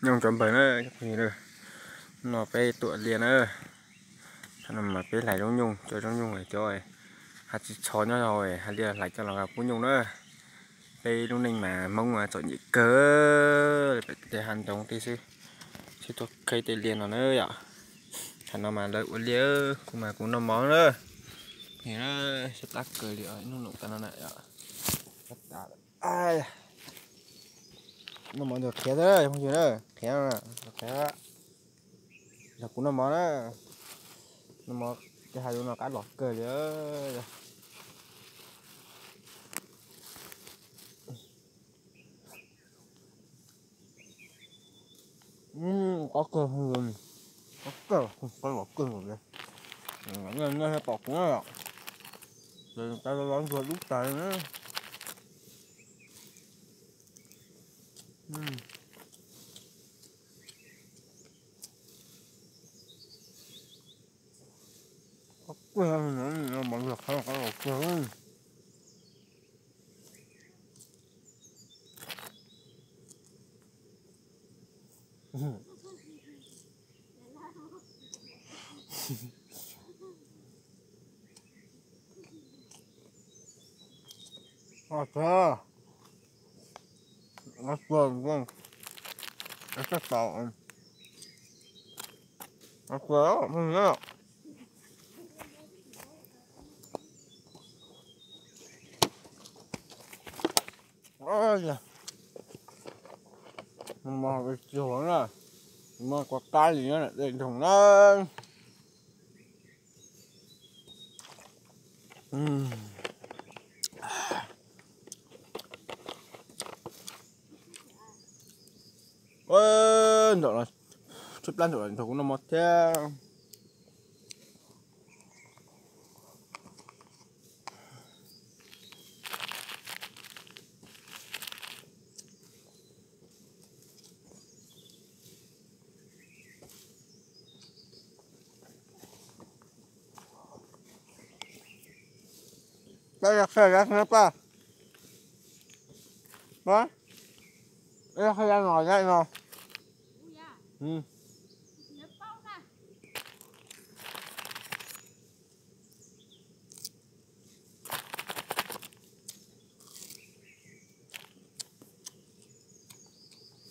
Nyob zoo npawg na, no peb tuam liaj na. Thaum no mas peb hlais zoo nyooj, cov zoo nyooj cov hav tsis txho nyob hauv, hais tias hlais coj los pub nyooj na. Peb lub neej mas Hmoob mas txom nyem kawg, pem tej hav ntoov tej xwb, sib tuaj qheb tej liaj no na yom. Thaum no mas lawv ua liaj, kuv mas kuv noj mov na. Sab plab kawg li, hnub no tas no na yom. Noj mov ntawd qhiav xwb, phooj ywg na, qhiav, qhiav. Yog kuv noj mov na, noj mov ces hais lus no qab los kawg li. Qab kawg, qab kawg, qab los kawg li. Nej pom kuv na, ces tas los ntxuag dub tas na. Qab kawg, mov ntxuag qab los kawg. Mos tsis huv na, mos kua qab li nyob dej nroog na. Ntaum, tshaib plab ntaum los nrog kuv noj mov thiab. Pab, pab, pab, pab, no, no.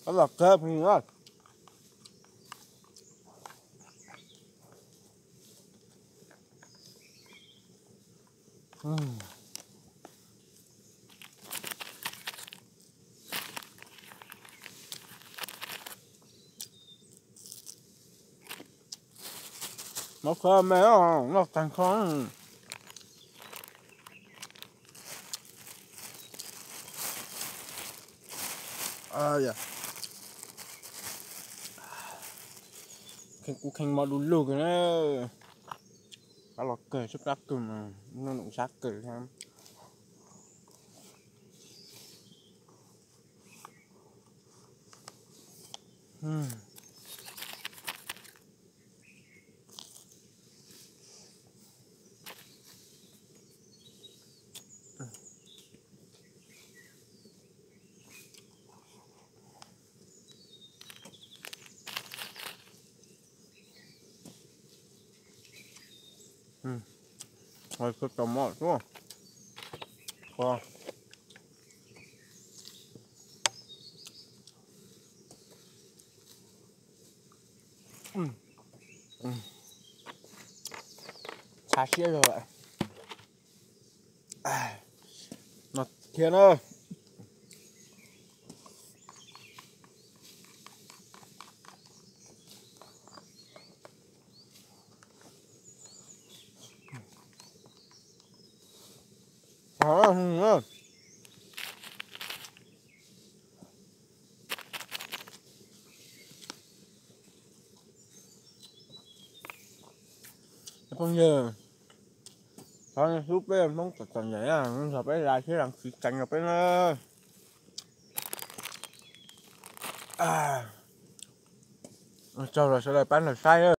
Qab los kawg phooj ywg. Mov kho me, noj tag kho. Kheej kuv kheej mov du lug kawg na. Qab los kawg, tshaib plab kawg mas noj num sab kawg. Tau mov tuaj. Tshav siab zog lawm. No thiab na. Phooj ywg, thov nej hlub peb Hmoob txom txom nyem, thov peb like thiab đăng ký kênh rau peb na. Tsaug los sawv daws pab nrog saib.